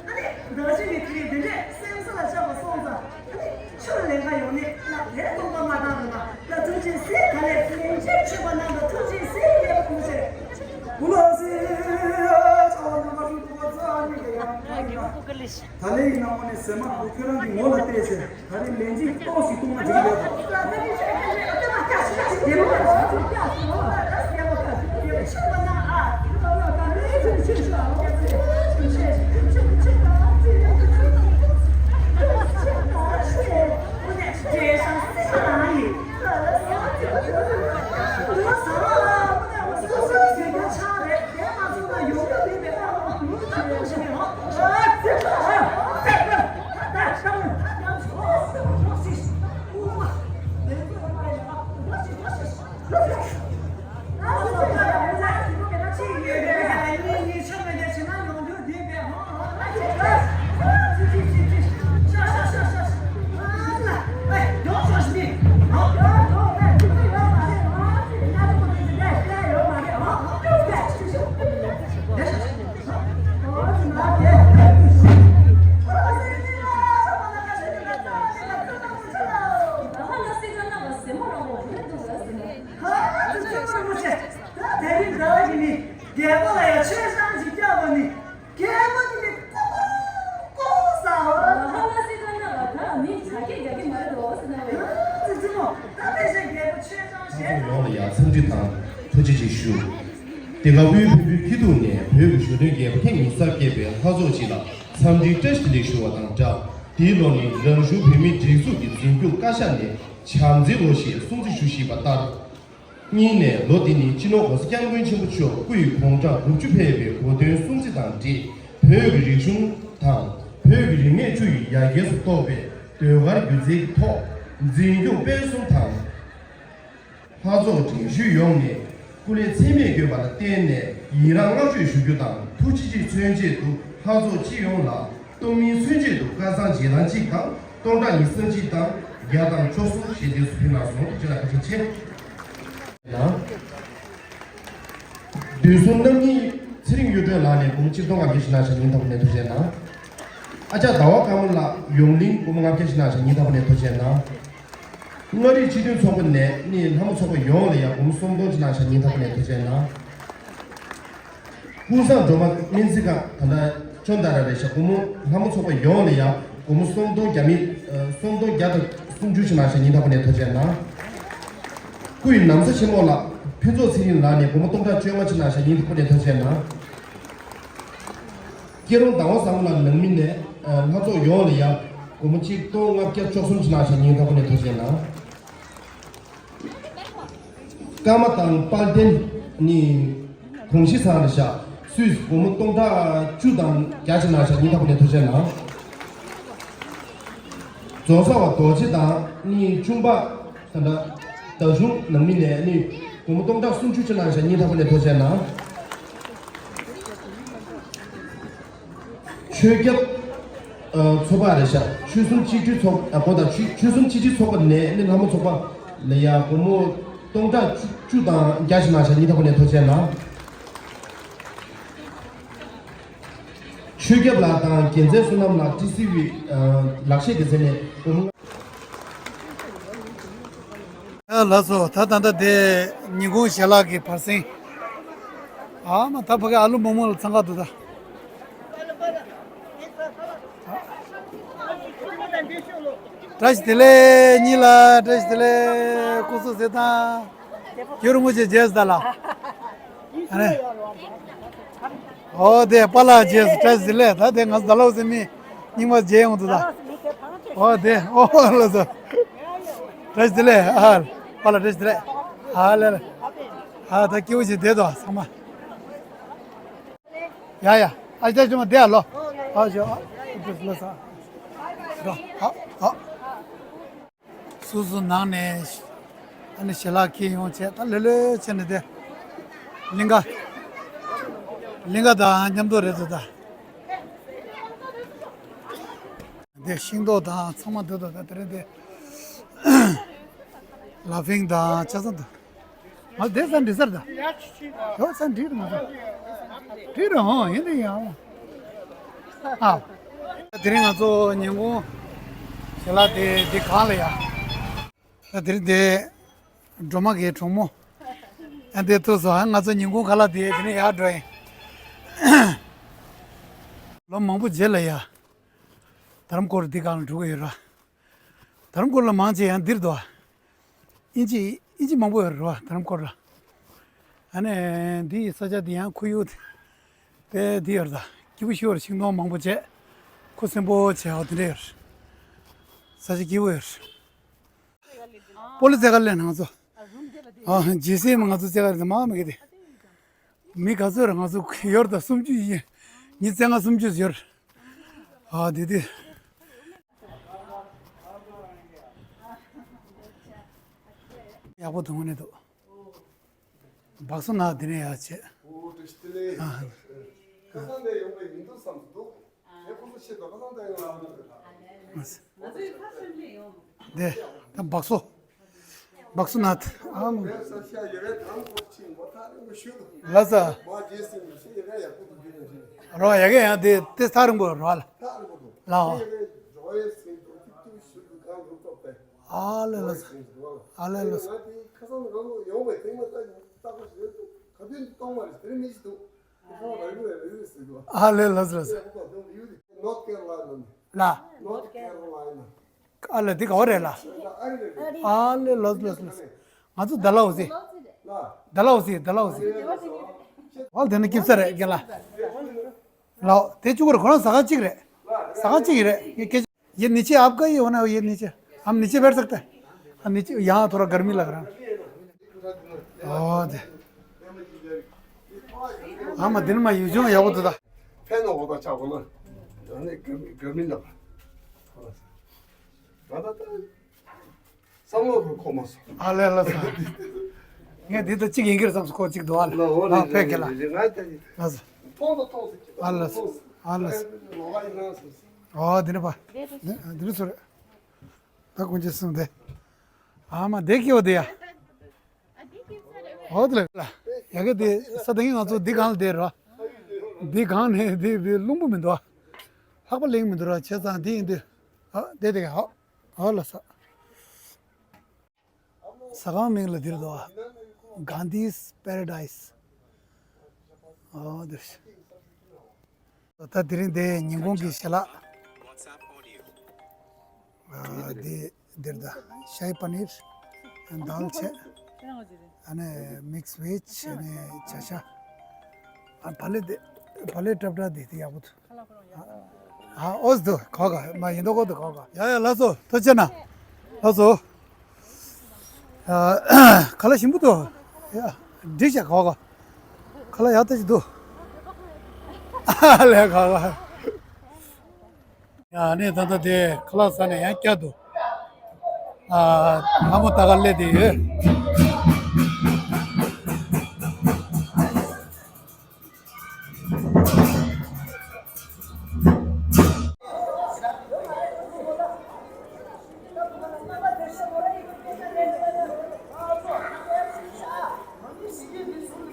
ཨ་ནི་ཟླ་བཞི་ནས་དེ་རིང་དེ་འདྲས་སེམས་གསོ་ལ་བཅར་བ་སོང་ཙང་། ཨ་ནི་ཆུ་ལ་ལེན་ག་ཡོང་ནས་ལ་ལས་སྟོང་པ་མ་བཏང་རུང་ལ་ཐུགས་རྗེ་ཆེ། ད་ལས་ལན་ཆེ་མཆོད་པ་གནང་དང་ཐུགས་རྗེ་ཆེ་ཡོད་པ་ཐུགས་རྗེ། ཀུ་ལ་སི་ཡ་ཆ་བ་ནམ་པ་ཤུ་ཏུ་བ་ཙ་ནི་ག་ཡང་ད་ལས་ཡིན་ན་འོ་ནས་ཟེར་མ་ཐུབ། ཁྱོད་རང་གི་ངོ་ལ་བལྟས་ཟེར། ད་རེས་ལན་གཅིག་ཏོག་ཞིག་གཏོང་ན་འགྲིག་གི་རེད་དོ། རྒྱལ་པོ་ལ་ཡང་ཆོས་བཟང་ཞིག་བསྐྱབས་པ་ནི། རྒྱལ་པོ་ནི་ཀོ་ཀོ་ཀོ་ཟ་བ། ཧ་ལ་སི་ཀ་ན་བ་ད་མི་ཇ་ཀེ་རྒྱག་གི་མ་རེད་དོ་ཟེར་ན་བས། ཙི་ཙི་མོ་ད་ཕལ་ཆེར་རྒྱལ་པོ་ཆོས་བཟང་ཞེས། ཡོངས་ལ་ཡང་འཚམས་འདྲི་དང་ཐུགས་རྗེ་ཆེ་ཞུ། དེ་སྔ་དབུས་བོད་ཕྲུག་སྐྱིད་སྡུག་ནས་བོད་ཀྱི་གཞོན་ནུའི་རྒྱལ་པོ་ཐེངས་ཉི་ཤུ་རྩ་བརྒྱད་པའི་ལྷ་ཚོགས་སྤྱི་ལ་འཚམས་འདྲིའི་བཀྲ་ཤིས་བདེ་ལེགས་ཞུ་བ་དང་སྦྲགས། དེའི་ལོ་ནི་རང་གཞུང་བོད་མིའི་སྒྲིག་འཛུགས་ཀྱི་འཛིན་སྐྱོང་བཀའ་ཤག་ནས་བྱམས་བརྩེའི་ལོ་ཞེས་སྲུང་བརྩི་ཞུ་བཞིན་པ་ལྟར། གཉིས་ནས་ལོ་འདི་ནི་སྤྱི་ནོར་༸གོང་ས་༸སྐྱབས་མགོན་ཆེན་པོ་མཆོག་སྐུ་ཡི་དགུང་གྲངས་དགུ་བཅུ་ཕེབས་པའི་གོ་སྟོན་སྲུང་བརྩི་དང་འབྲེལ་བོད་ཀྱི་རིག་གཞུང་དང་བོད་ཀྱི་རིག་གནས་བཅུ་ཡི་ཡར་རྒྱས་སུ་གཏོགས་པའི་ཟློས་གར་སྒྱུ་རྩལ་གྱི་ཐོག་འཛིན་སྐྱོང་སྤེལ་གསུམ་དང་། ལྷ་ཚོགས་སྒྲིག་ཞུ་ཡོངས་ནས་སྐུ་ལས་ཚད་མེད་བསྐྱོན་པ་ལ་བརྟེན་ནས་ཡི་རང་བསྔགས་བརྗོད་ཞུ་རྒྱུ་དང་ཐུགས་རྗེ་ཆེ་མཚོན་ཆེད་དུ་ལྷ་ཚོགས་སྤྱི་ཡོངས་ལ། གཏོང་མིན་མཚོན་ཆེད་དུ་ཁ་སང་རྗེས་ལང་གཅིག་དང་སྟོང་ཕྲག་ཉི་ཤུ་རྩ་གཅིག་དང་བརྒྱ་དང་བཅུ་གསུམ་ཞལ་འདེབས་སུ་ཕུལ་གནང་སོང་། དེ་ལ་བཀའ་དྲིན་ཆེ། ཡང་། དུས་གསུམ་རྣམ་གཉིས་ཚེ་རིང་གཡུ་སྒྲོན་ལགས་ནས་སྒོར་མོ་གཅིག་སྟོང་ལྔ་བརྒྱ་ཞིག་གནང་ཞག་ཉིན་ཐོག་ནས་ཐུགས་རྗེ་གནང་། ཨ་ཅག་ཟླ་བ་དཀར་མོ་ལགས་ཡོངས་གླིང་སྒོར་མོ་ལྔ་བརྒྱ་ཞིག་གནང་ཞག་ཉིན་ཐོག་ནས་ཐུགས་རྗེ་གནང་། མངའ་རིས་སྤྱི་མཐུན་ཚོགས་པ་ནས་ནི་ལྷ་མོ་ཚོགས་པ་ཡོངས་ལ་ཡང་སྒོར་མོ་སུམ་སྟོང་ཅིག་གནང་ཞག་ཉིན་ཐོག་ནས་ཐུགས་རྗེ་གནང་། ཀུན་བཟང་སྒྲོལ་མ་སྨན་རྩིས་ཁང་ད་ལྟ་ཅོན་ཏ་ར་རེད་ཤག་སྒོར་མོ་ལྷ་མོ་ཚོགས་པ་ཡོངས་ལ་ཡང་སྒོར་མོ་སུམ་སྟོང་བརྒྱ་མེད་ཨ་སུམ་སྟོང་བརྒྱ་དང་སུམ་ཅུ་ཅིག་གནང་ཞག་ཉིན་ཐོག་ནས་ཐུགས་རྗེ་གནང་། སྐུ་ཡི་ན་བཟའ་ཆེན་མོ་ལགས་ཕུན་ཚོགས་ཚེ་རིང་ལགས་ནས་སྒོར་མོ་སྟོང་ཕྲག་བཅོ་ལྔ་ཅིག་གནང་ཞག་ཉིན་ཐོག་ནས་ཐུགས་རྗེ་གནང་། སྐྱིད་རོང་ཟླ་བ་བཟང་མོ་ལགས་ནང་མི་ནས་ལྷ་ཚོགས་ཡོངས་ལ་ཡང་སྒོར་མོ་གཅིག་སྟོང་ལྔ་བརྒྱ་བཅུ་གསུམ་ཅིག་གནང་ཞག་ཉིན་ཐོག་ནས་ཐུགས་རྗེ་གནང་། ཀརྨ་དང་དཔལ་ལྡན་ནི་གོང་ཞི་ཚང་རེད་ཤག་སུད་སི་སྒོར་མོ་སྟོང་ཕྲག་བཅུ་དང་བརྒྱ་ཅིག་གནང་ཞག་ཉིན་ཐོག་ནས་ཐུགས་རྗེ་གནང་། རྫོང་ཚ་བ་རྡོ་རྗེ་དང་ནི་ཆུང་པ་ད་ལྟ་ཟླ་གཞུང་ནང་མི་ནས་ནི་ སྒོར་མོ་སྟོང་ཕྲག་སུམ་ཅུ་ཅིག་གནང་ཤག་སྙིང་ཐག་པ་ནས་ཐུགས་རྗེ་གནང་། ཆོས་སྐྱབས། ཨ། ཚོགས་པ་རེད་ཤག་ཆོལ་གསུམ་གཅིག་སྒྲིལ་ཚོགས། ཨ། གོ་དང་། ཆོལ་གསུམ་གཅིག་སྒྲིལ་ཚོགས་པ་ནས་ནི་ལྷ་མོ་ཚོགས་པ་ལ་ཡ་སྒོར་མོ་སྟོང་ཕྲག་བཅུ་དང་བརྒྱ་ཞིག་གནང་ཤག་སྙིང་ཐག་པ་ནས་ཐུགས་རྗེ་གནང་། ཆོས་སྐྱབས་ལགས་དང་རྒྱལ་མཚན་བསོད་ནམས་ལགས། ཊི་སི་ཝི། ཨ། ལག་ཤེས་སྡེ་ཚན་ནས་སྒོར་མོ། ཡ་ལགས་སོ། ད་ད་ལྟ་དེ་ཉིན་གུང་ཞལ་ལག་གི་བར་གསེང་། ཨ་མ། ད་ཕ་གི་ཨ་ལུ་མོག་མོག་ལ་འཚང་ཁ་འདུག་ད། བཀྲ་ཤིས་བདེ་ལེགས་གཉིས་ལ། བཀྲ་ཤིས་བདེ་ལེགས། སྐུ་གཟུགས་གསལ་ཐང་། ཁྱོད་རང་ངོ་ཅིག་མཇལ་ཟེར་ལ། ཨ་ནི། ཨོ་དེ་པཱ་ལགས་མཇལ་སོང་། བཀྲ་ཤིས་བདེ་ལེགས། ད་དེ་ང་ཚོ་ད་ལོག་ཟེར་མི་རྙིང་མ་མཇལ་ཡོང་འདུག་ད། ཨོ་དེ། ཨོ་ལགས་སོ། བཀྲ་ཤིས་བདེ་ལེགས། ཨ། པཱ་ལགས་བཀྲ་ཤིས་བདེ་ལེགས། ཨ་ལེ་ལེ། ཨ་ད་སྐྱིད་པོ་ཞིག་བསྡད་དོ་ཚང་མ། ཡ་ཡ། ཨ་ཅག་ཅུང་མ་བསྡད་ཨ་ལོ། ཨ་ཅོ། ཨ་ཅོ་ལོ་ས། ཨ་ཨ། སོ་སོ་ནང་ནས་ཨ་ནི་ཞལ་ལག་འཁྱེར་ཡོང་བྱས། ད་ལྷོད་ལྷོད་བྱས་ནས་དེ་གླིང་ག། གླིང་ག་དང་མཉམ་དུ་རེད་འདུག་ད། དེ་ཤིང་ཏོག་དང་ཚང་མ་འདུག་ད། ད་དེ་རིང་དེ་ལ་ཕིང་དང་ཆ་ཚང་འདུག་ང་བསྡད་ས་འགྲིག་ས་རེད་ད། ཡོད་ས་འགྲིག་རེད། ང་ཚོ་འགྲིག་རེད། འོང་ཡིན་དེ་ཡང་། ཨ། དེ་རིང་ང་ཚོ་ཉིན་གུང་ཞལ་ལག་དེ་འདི་གང་ལ་ཡ། ད་དེ་རིང་དེ་སྒྲོལ་མ་གི་གྲོགས་མོ་ཨ་འདི་ཐུག་སོང་། ང་ཚོ་ཉིན་གུང་ཁ་ལག་དེ་དེ་ནས་ཡར་འགྲོ་ཡིན། ལོ་མང་པོ་རྗེས་ལ་ཡ། དྷ་རམ་སྐོར་འདི་གང་ལ་འགྲོ་གི་ཡོད་ར། དྷ་རམ་སྐོར་ལ་མང་ཆེ་ཡང་འདིར་འདུག་ཨ། དབྱིན་ཇི་དབྱིན་ཇི་མང་པོ་ཡོད་རེད་བ། དྷ་རམ་སྐོར་ལ། ཨ་ནི་འདི་ཡི་ས་ཆ་འདི་ཡང་ཁོར་ཡུག་དཔེ་འདི་ཡོད་རེད་ད། སྐྱིད་པོ་ཞིག་ཡོད་རེད། ཤིང་སྡོང་མང་པོ་བྱས། ཁུ་སིམ་པོ་བྱས་པ་འདི་འདྲ་ཡོད་རེད། ས་ཆ་སྐྱིད་པོ་ཡོད་རེད། སྤོ་ལོ་རྩེད་གར་སླེབས་ན་ང་ཚོ། ཨ་ཇི་སི་ཨེམ་ང་ཚོ་རྩེད་གར་རེད་མ་མི་གི་དེ། མི་ག་ཚོད་རེད། ང་ཚོ་ཡོད་རེད་ད། སུམ་ཅུ་ཡིན། མི་བཙན་ང་སུམ་ཅུ་ཡོད་རེད། ཨ་དེ་དེ། ཡག་པོ་འདུག་ནས་འདུག་སྦག་སོ་ནག་འདི་ནས་ཡར་བྱས། ཨོ་བཀྲ་ཤིས་བདེ་ལེགས། ཨ། ཁ་སང་ནས་ཡོང་པའི་ཡིན་འདུག་བསམ་འདུག་ཨེ་ཁོང་ཚོ་ཤེས་འདུག་ཁ་སང་ནས་ཡོང་ལ་འདུག་རེད། ང་ཚོའི་ཁ་སང་ནས་ཡོང་། འདི་ད་སྦག་སོ། སྦག་སོ་ནག་ཨ་མ། ལ་ས། རོ་ཡ་གི་ཡང་དེ་དེ་ཐག་རིང་པོ་རོ་ལ། ལའོ། ཨ་ལེ་ལ་ས། ཨ་ལེ་ལ་ས། ཨ་ལེ་ལ་ས་ལ་ས། ལ། ཨ་ལེ་འདི་ག་བ་རེད་ལ། ཨ་ལེ་ལ་ས་ལ་ས། ང་ཚོ་ད་ལའོ་སི། ད་ལའོ་སི། ད་ལའོ་སི། ཨ་ལེ་དེ་ནི་སྐྱིབ་ས་རེད་རྒན་ལ། ལའོ་དེ་གཅིག་པོ་རེད། ཁོ་རང་ཟ་ཁང་གཅིག་རེད། ཟ་ཁང་གཅིག་རེད། ये नीचे आपका ही होना, ये नीचे। हम नीचे बैठ सकते हैं। हम नीचे, यहाँ थोड़ा गर्मी लग रहा है। ཨོ་དེ། ཨ་མ་དེ་ནི་མ་ཡུལ་ལྗོངས་ཡག་པོ་འདུག་ད། ཕན་ནོ་འོ་ད་ཆགས་པ་ན། ཨ་ནི་གར་མི་གར་མི་འདུག་ད་ད་ད། བསམ་བློ་རུ་འཁོར་མ་སོང་། ཨ་ལེ་ལ་ས། ངས་འདི་ལྟ་གཅིག་ཡིན་གྱི་རེད་བསམ་སོང་། ཁོ་གཅིག་འདུག་ཨ་ལེ། ཨོ་ཨ་ལེ་ཕེབས་གི་ལ། ལེ་ལེ་ང་ད་ནི། ལ་ས། མཐོང་དང་མཐོང་ཟེར་གྱི། ཨ་ལེ་ས། ཨ་ལེ་ས། ལོ་ལ་ཡིན་ན་སོང་། ཨོ་འདི་ནི་པ། འདི་ནི་སུ་རེད། ད་ཀུན་མཁྱེན་གསུམ་དེ། ཨ་མ་བསྡད་ཀྱི་ཡོད་དེ་ཡ། ཨོ་དེ་ལ་ཡ་གི་དེ་ས་དེ་ང་ཚོ་འདི་གང་ལ་བསྡད་ར། འདི་གང་ནས་འདི་བི་རླུང་བུ་མི་འདུག་ལྷགས་པ་ལེགས་མི་འདུག་ར། བྱས་ཙང་འདི་ཡིན་དུས། ཨ་བསྡད་དེ་ག་ཨོ་ཨོ་ལ་ས། ཟ་ཁང་མིང་ལ་འདིར་འདུག Gandhi's Paradise། ཨོ་དེ། ད་དེ་རིང་དེ་ཉིན་གུང་གི་ཞལ་ལག་ཨ་དེ་འདིར་ད་ཤ་ཡི་པ་ནིར། ཨ་དཱལ་བྱས། ཨ་ནི་མིག་སི་ཝེཇ། ཨ་ནི་བྱ་ཤ། ཨ་བ་ལེ་དེ་བ་ལེ་ཏྲབ་ཏྲ་དེ་དེ་ཡག་པོ་འདུག་ཨ་ཨོ་སི་འདུག་གོ་ག་མ་ཡིན་འདུག་གོ་འདུག་གོ་ག་ཡ་ཡ་ལགས་སོ། ཐུགས་རྗེ་གནང་། ལགས་སོ། ཨ་ཁ་ལག་ཞིམ་པོ་འདུག་ཡ་འགྲིག་ཤག་གོ་ག་ཁ་ལག་ཡག་ཏག་ཅིག་འདུག་ཨ་ལས་གོ་ག་ཡ་ནི་ད་ལྟ་དེ་ཁ་ལག་ཟ་ནས་ཡང་བསྐྱར་དུ། ཨ་ལྷ་མོ་ལྟ་ག་སླེབས་བསྡད་ཡོད།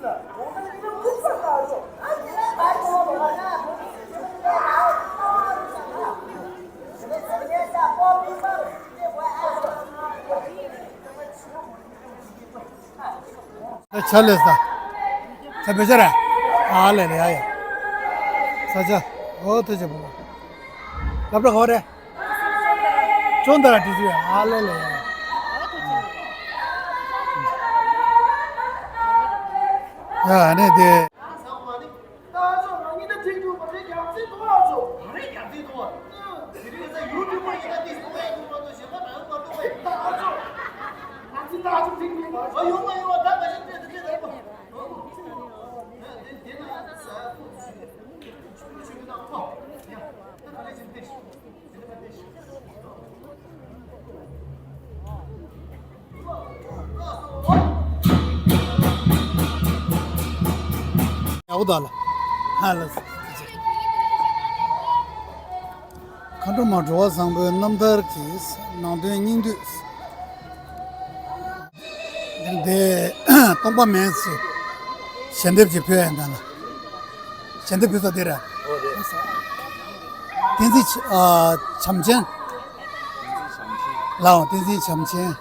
ཆ་ལེ་ས། ཆ་བེ་ཆ་ར། ཨ་ལེ་ལེ་ཡ་ཡ། ས་ཆ། ཨོ་ཐུ་ཆེ་བུ། ལབ་ར་ཧོ་རེ། ཅོན་ད་ར་ཏི་ཟུ་ཡ། ཨ་ལེ་ལེ་ཡ། ཡ་ནི་དེ། ད་ཚོ་རང་ཉིད་ད་ཁྲིད་འདུག་པ་རེད། རྒྱག་རྩིས་འདུག་ཨ་ཚོ། ད་རེས་རྒྱག་རྩིས་འདུག་ཨ། དེ་རིང་ས་ཡུ་ཊུབ་པ་ཡིན་ན་ཏིས་ཏོ་ཡ་འདུག་མ་གཏོགས་གཞན་པ་ད་ཡོད་མ་གཏོགས་པས། ད་ཨ་ཚོ། ང་ཚོ་ད་ཨ་ཚོ་ཁྲིད་འདུག་པ། ཨ་ཡོང་མ་ཡོང་བ་ད་ད་ཤི་ཏེ་ཏེ་ཏེ་ད་ཡོང་མ་ཡོང་། དེ་དེ་ན་ས་ཡ་ཚོ་ཞུ་ཞུ་ཞུ་ན་ཁོ་ཡ་ད་ག་རེ་བྱེད་ཏེ་ཞུ། ཡག་པོ་འདུག་ལ། ཧ་ལ། མཁའ་འགྲོ་མ་འགྲོ་བ་བཟང་པོའི་རྣམ་ཐར་གྱི་ནང་དོན་སྙིང་བསྡུས། འདི་སྟོང་པ་མེད་ཚེ་ཞལ་འདེབས་ཀྱི་ཕུལ་ཡ་ཡིན་ད་ལ། ཞལ་འདེབས་ཕུལ་ས་དེ་ར། བསྟན་འཛིན་ཨ་བྱམས་ཆེན། ལའོ་བསྟན་འཛིན་བྱམས་ཆེན།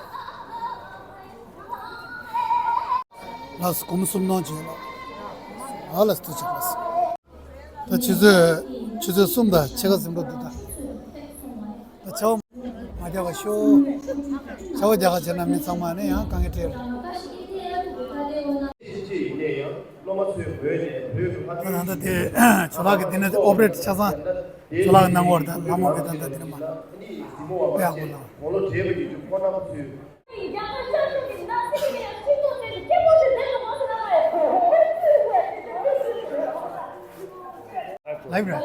ལགས་སོ། སྒོར་མོ་སུམ་སྟོང་བྱས་ལ། ཨ་ལ་སྟུ་ཆགས་ལ་སོ། ད་ཆུ་ཚོད་ཆུ་ཚོད་གསུམ་དང་ཕྱེད་ཀ་ཟིན་འགྲོ་འདུག་ད། ད་ཆར་པ་མ་རྒྱག་པ་ཤོག་ཆར་པ་རྒྱག་ག་བྱས་ན་མི་ཚང་མ་ནི་ཡང་དཀའ་ངལ་འཕྲད་རེད། ད་ད་ལྟ་དེ་ཇོ་ལགས་ཀྱི་འདི་ནས་ཨོ་པ་རེ་ཊི་ཆ་ཚང་ཇོ་ལགས་ཀྱི་གནང་བར་ད་ལྷ་མོ་གི་ད་ད་འདི་ནས་མ་དཔེ་ཡག་པོ་གནང་། ལའིབ་རེད།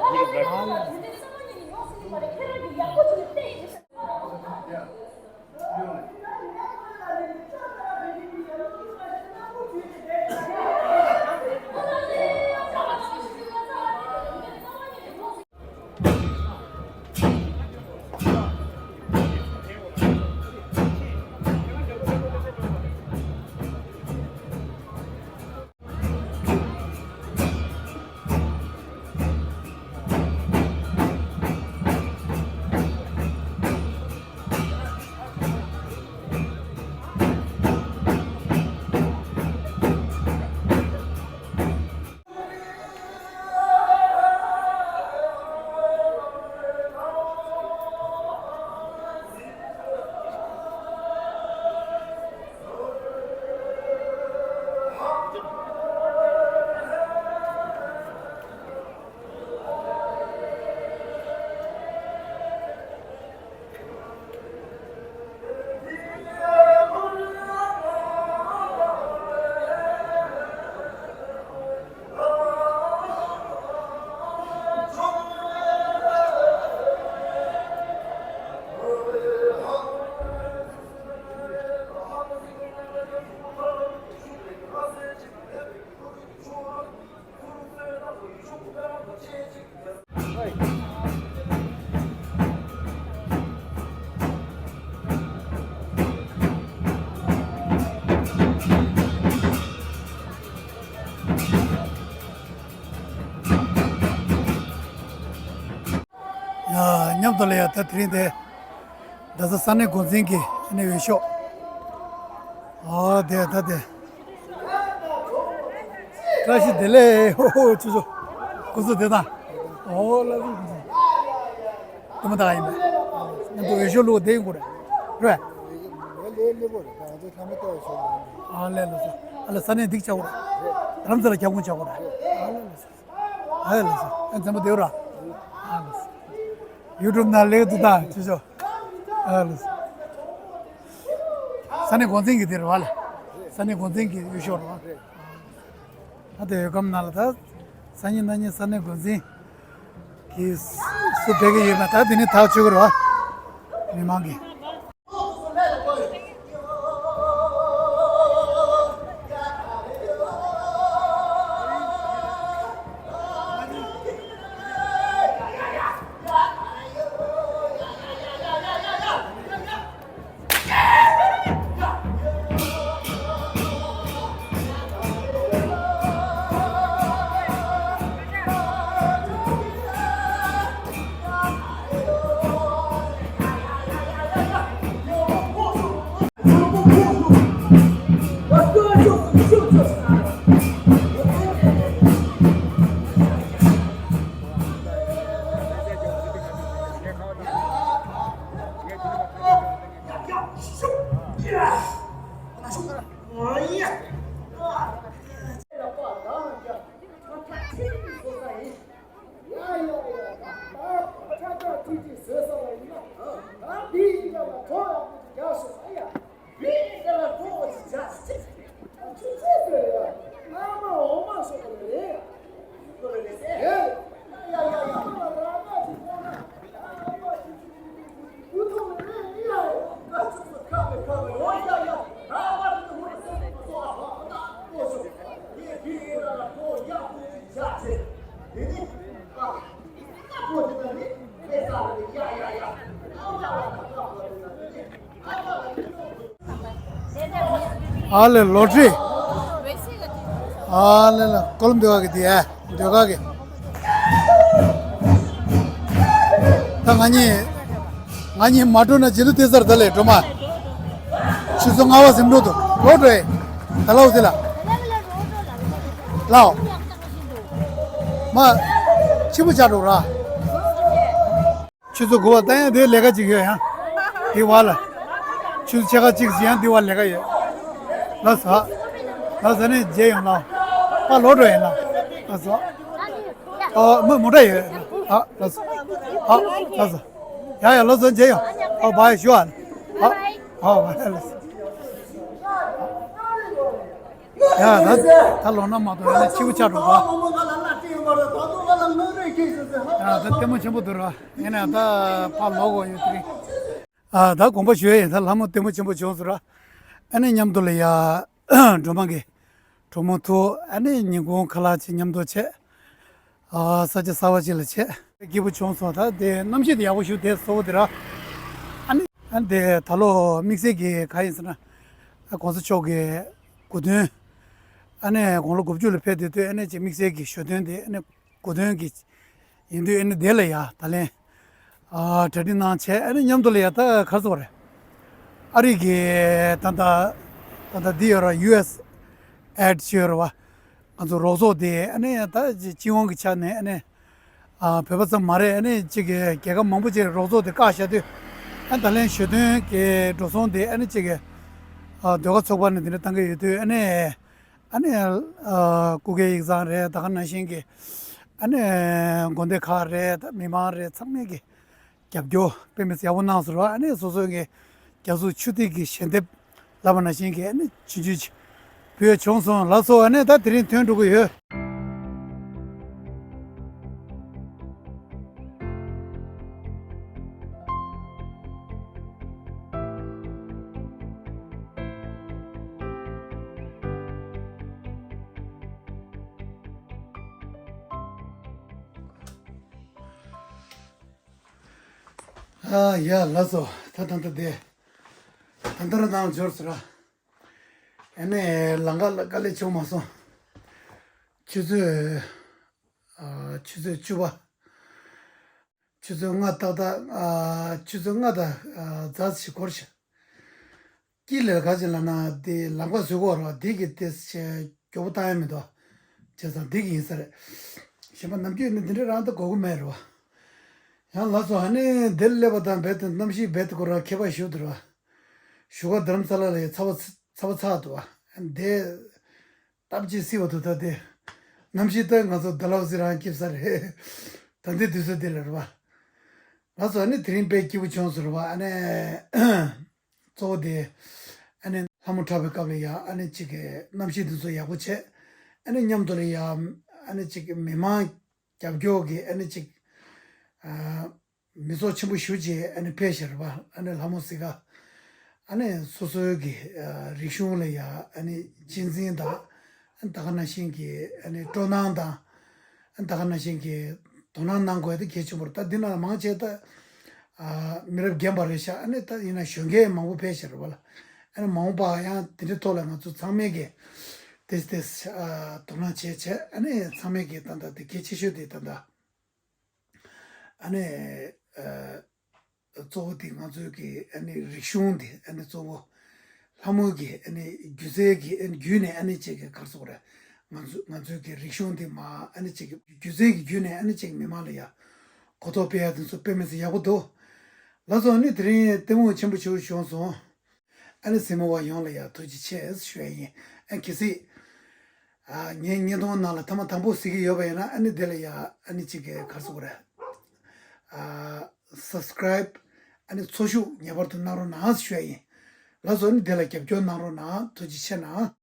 ཡ། མཉམ་དུ་ལ་ཡ་ད་དེ་རིང་དེ། རྡ་ས་ས་གནས་འགོ་འཛིན་གྱི་ཨ་ནི་འོས་ཤོག་ཨ་དེ་ད་དེ། བཀྲ་ཤིས་བདེ་ལེགས། ཧོ་ཧོ་ཆུ་ཚོད། སྐུ་གཟུགས་བདེ་ཐང་། ཨོ་ལ་ལུ་སྐུ་གཟུགས། དེ་མ་ད་ཡིན་པས། ང་ཚོ་འོས་ཤོག་བླུགས་བསྡད་ཡོང་གི་རེད། རེད། ཨ་ལས་ལགས་སོ། ཨ་ལས་ས་གནས་འདི་ཆགས་གོ་རེད། རྡ་རམ་ས་ལ་ཁྱབ་ཁོངས་ཆགས་གོ་རེད། ཨ་ལས་ལགས་སོ། ཨ་ལས་ལགས་སོ། ཨ་འཛམ་བུ་བདེ་བོ་ར། ཨ་ལས་སོ། ཡུ་ཊུབ་ནང་ལེགས་འདུག་ད་ཆུ་ཚོད། ཨ་ལས་སོ། ས་གནས་འགོ་འཛིན་གྱི་དེ་རེད་བ་ལ། ས་གནས་འགོ་འཛིན་གྱི་འོས་ཤོག་རེད་བ། ད་དེ་འོས་སྒམ་ནང་ལ་ད། སང་ཉིན་གནངས་ཉིན་ས་གནས་འགོ་འཛིན་གྱི་སུ་ཕེབས་ཀྱི་ཡོད་པ་ད་དེ་ནི་ཐག་ཆོད་ཀྱི་རེད་བ། མི་མང་གིས། ཨ་ལེ་ལོ་ཊ་རི། ཨ་ལེ་ལ་ཀོ་ལམ་འདོད་ག་གི་དེ་ཨ་འདོད་ག་གི། ད་ང་གཉིས་ང་གཉིས་མ་འགྲོ་ན་རྗེས་ལུས་ཏེ་སར་ད་ལས་འགྲོ་མ། ཆུ་ཚོད་ལྔ་པ་ཟིན་འགྲོ་འདུག་ལོ་འགྲོ་ཨེ། ད་ལའོ་ཟེ་ལ། ལའོ། མ། ཆི་པོ་ཆ་འགྲོ་ར། ཆུ་ཚོད་དགུ་པ་ད་ཡང་དེ་ལས་ཀ་ཅིག་ཡོད་ཡང་། དེ་བ་ལ། ཆུ་ཚོད་ཕྱེད་ཀ་གཅིག་ཅིག་ཡང་དེ་བ་ལས་ཀ་ཡོད། ལགས་སོ། ལགས་སོ་ནས་མཇལ་ཡོང་ལ། པ་ལོ་འགྲོ་ཡིན་ལ། ལགས་སོ། ཨ་མོ་མོ་ཊ་ཡོད། ཨ་ལགས་སོ། ཨ་ལགས་སོ། ཡ་ཡ་ལགས་སོ་མཇལ་ཡོང་། ཨ་བ་ཡ་ཞུ་ཨ། ཨ་ཨ་བ་ཡ་ལགས་སོ། ཡ་ད་ད་ལོ་ན་མ་གཏོགས་ཡ་ན་ཕྱི་པོ་ཆགས་འགྲོ་ག་ཡ་ད་ལྟད་མོ་ཆེན་པོ་འདུག་ར། ཡིན་ན་ད་ཕར་ལོག་དགོས་ཡོད་དེ་རིང་། ཨ་ད་དགོངས་པ་ཞུ་ཡ་ཡིན། ད་ལྷ་མོ་ལྟད་མོ་ཆེན་པོ་བྱུང་སོང་ར། ཨ་ནི་མཉམ་དུ་ལ་ཡ། སྒྲོལ་མ་གི་གྲོགས་མོ་ཐུག་ཨ་ནི་ཉིན་གུང་ཁ་ལག་ཅིག་མཉམ་དུ་བྱས། ཨ་ས་ཆ་གསར་པ་ཅིག་ལ་བྱས། སྐྱིད་པོ་བྱུང་སོང་། ད་དེ་གནམ་གཤིས་དེ་ཡག་པོ་ཞུ་དེ་སོ་བོ་དེ་ར། ཨ་ནི་ཨ་ནི་དེ་ད་ལོ་དམིགས་བསལ་གྱི་ག་ཡིན་ཟེར་ན། ཨ་གོང་ས་མཆོག་གི་སྐུ་མདུན། ཨ་ནི་དགུང་ལོ་དགུ་བཅུ་ལ་ཕེབས་དུས་དུས་ཨ་ནི་ཅིག་དམིགས་བསལ་གྱི་ཞོ་སྟོན་དེ་ཨ་ནི། གོ་སྟོན་གྱི་ཡིན་དུས་ཨ་ནི་དེ་ལ་ཡ་ད་ལན་ཨ་གྲ་སྒྲིག་གནང་བྱས་ཨ་ནི་མཉམ་དུ་ལ་ཡ་ད་ག་རེ་ཟེར་བ་རེད། ཨ་རི་གི་ད་ད་ད་ད་འདི་ཡོད་ར། ཡུ་ཨེས་ཨེ་ཌི་ཅིག་ཡོད་ར་བ། ང་ཚོ་རོགས་ཚོགས་དེ་ཨ་ནི་ད་སྤྱི་ཡོངས་ཀྱི་ཆ་ནས་ཨ་ནི་ཨ་བོད་པ་ཙམ་མ་རེད། ཨ་ནི་གཅིག་གི་རྒྱལ་ཁབ་མང་པོ་ཅིག་རོགས་ཚོགས་དེ་བཀག་བཞག་དུས་ཨ་ནི་ད་ལན་ཞོ་སྟོན་གྱི་འགྲོ་སོང་དེ་ཨ་ནི་གཅིག་གི་ཨ་ཟློས་གར་ཚོགས་པ་ནས་དེ་འདྲ་བཏང་གི་ཡོད་དུས་ཨ་ནི། ཨ་ནི་ཨ་སྐུ་སྒེར་ཡིག་ཚང་རེད། ད་ག་ནང་བཞིན་གྱི་ཨ་ནི་དགོན་སྡེ་ཁག་རེད། ད་མི་མང་རེད། ཚང་མས་ཀྱི་རྒྱབ་སྐྱོར་དཔེ་མི་སྲིད་ཡག་པོ་གནང་སོང་ར། ཨ་ནི་སོ་སོའི་གི་རྒྱབ་གཟུགས་ཆུ་ཐིགས་ཀྱི་ཞལ་འདེབས་ལབ་པ་ནང་བཞིན་གྱི་ཨ་ནི་ཆུང་ཆུང་ཅིག་ཕུལ་བྱུང་སོང་ལགས་སོ། ཨ་ནི་ད་དེ་རིང་ཐོན་འགྲོ་གི་ཡོད། ཨ་ཡ་ལགས་སོ། ད་ད་ད་དེ་ད་ད་ར་ནང་འབྱོར་སོང་ར། ཨ་ནི་ལམ་ཁ་ལ་དཀའ་ལས་བྱུང་མ་སོང་། ཆུ་ཚོད་ཨ་ཆུ་ཚོད་བཅུ་པ། ཆུ་ཚོད་ལྔ་ཏག་ཏག་ཨ་ཆུ་ཚོད་ལྔ་དང་ཨ་ཛ་ཞིག་འགོར་ཤག་དཀྱིལ་ལ་ག་ཅིག་ལབ་ན་དེ་ལམ་ཁ་བཟོས་གོ་ར་བ། དེ་གི་དེ་ཆེ་མགྱོགས་པོ་བཏང་ཡ་མི་འདུག་བྱས་ཙང་དེ་གི་ཡིན་ས་རེད། གཞན་པ་ནམ་རྒྱུན་ནི་འདི་འདྲ་རང་ད་དགོས་ཀྱི་མེད་རེད་བ། ཡང་ལགས་སོ། ཨ་ནི་འདིར་སླེབས་པ་དང་རྦད་དེ་གནམ་གཤིས་རྦད་དེ་ཁོ་ར་ཁྱད་པར་ཞིག་འདུག་ར་བ། བཞུགས་སྒར་རྡ་རམ་ས་ལ་ལ་ཡ་ཚ་བ་ཚ་བ་ཚ་འདུག་བ། འདི་སྟབས་ཅིག་བསིལ་བ་འདུག་ད་དེ་གནམ་གཤིས་ད་ང་ཚོ་ཌལ་ཧོ་སི་རང་སྐྱིད་ས་རེད། ད་འདི་དུས་ཚོད་འདི་ལ་རེད་བ། ལགས་སོ། ཨ་ནི་དེ་རིང་དཔེ་སྐྱིད་པོ་བྱུང་ཟེར་བ། ཨ་ནི་གཙོ་བོ་དེ་ཨ་ནི་ལྷ་མོ་འཁྲབ་པའི་སྐབས་ལ་ཡ་ཨ་ནི་གཅིག་གི་གནམ་གཤིས་འདི་ཚོ་ཡག་པོ་བྱས། ཨ་ནི་མཉམ་དུ་ལ་ཡ་ཨ་ནི་གཅིག་གི་མི་མང་རྒྱབ་སྐྱོར་གྱི་ཨ་ནི་གཅིག་ཨ་མི་ཚོགས་ཆེན་པོ་ཞེ་པོ་ཅིག་ཨ་ནི་ཕེབས་ཤག་རེད་པ། ཨ་ནི་ལྷ་མོ་སི་ཀ་ཨ་ནི་སོ་སོའི་གི་ཨ་རིག་གཞུང་ལ་ཡ་ཨ་ནི་གཅེས་འཛིན་དང་། ཨ་ནི་ད་ག་ནང་བཞིན་གྱི་ཨ་ནི་སྤྲོ་སྣང་དང་། ཨ་ནི་ད་ག་ནང་བཞིན་གྱི་དོ་སྣང་གནང་དགོས་དེ་གལ་ཆེན་པོ་རེད། ད་འདི་ནང་ལ་མང་ཆེ་ད་ཨ་མི་རབས་རྒན་པ་རེད་ཤག་ཨ་ནི་ད་ཡིན་ན་གཞོན་སྐྱེས་མང་པོ་ཕེབས་ཤག་རེད་པ་ལ། ཨ་ནི་མ་འོངས་པ་ཡང་དེ་འདྲའི་ཐོག་ལ་ང་ཚོ་ཚང་མས་གི་དེ་དེ་ཨ་དོ་སྣང་བྱས་བྱས། ཨ་ནི་ཚང་མས་གི་ད་ད་དེ་གལ་ཆེ་ཤོས་དེ་ད་ད། ཨ་ནི་ཨ་གཙོ་བོ་དེ་ང་ཚོའི་གི་ཨ་ནི་རིག་གཞུང་དེ་ཨ་ནི་གཙོ་བོ་ལྷ་མོའི་གི་ཨ་ནི་སྒྱུ་རྩལ་གི་ཨ་ནི་བརྒྱུད་ནས་ཨ་ནི་ཅིག་གི་ག་རེ་ཟེར་དགོས་རེད། ང་ཚོ་ང་ཚོའི་གི་རིག་གཞུང་དེ་མ་ཨ་ནི་ཅིག་གི་སྒྱུ་རྩལ་གི་བརྒྱུད་ནས་ཨ་ནི་ཅིག་མི་མང་ལ་ཡ་གོ་རྟོགས་སྤེལ་ཡ་དེ་ཚོ་དཔེ་མི་སྲིད་ཡག་པོ་འདུག་ལགས་སོ། ཨ་ནི་དེ་རིང་ལྟད་མོ་ཆེན་པོ་ཞིག་བྱུང་སོང་། ཨ་ནི་གཟིགས་མོ་བ་ཡོངས་ལ་ཡ་ཐུགས་རྗེ་ཆེ་ཞུ་ཡ་ཡིན། ཨ་གལ་སྲིད་ཨ་ངའི་བརྙན་ཐུང་ནང་ལ་ཐེངས་མ་དང་པོ་གཟིགས་ཀྱི་ཡོད་པ་ཡིན་ན་ཨ་ནི་དེ་ལ་ཡ་ཨ་ནི་གཅིག་གི་ག་རེ་ཟེར་དགོས་རེད། ཨ་སབ་སི་ཀ་རའིབ་ཨ་ནི་ཚོགས་ཞུགས་ངེས་པར་དུ་གནང་རོགས་གནང་ཞུ་ཡ་ཡིན། ལགས་སོ། ཨ་ནི་དེ་ལ་རྒྱབ་སྐྱོར་གནང་རོགས་གནང་། ཐུགས་རྗེ་ཆེ་གནང་།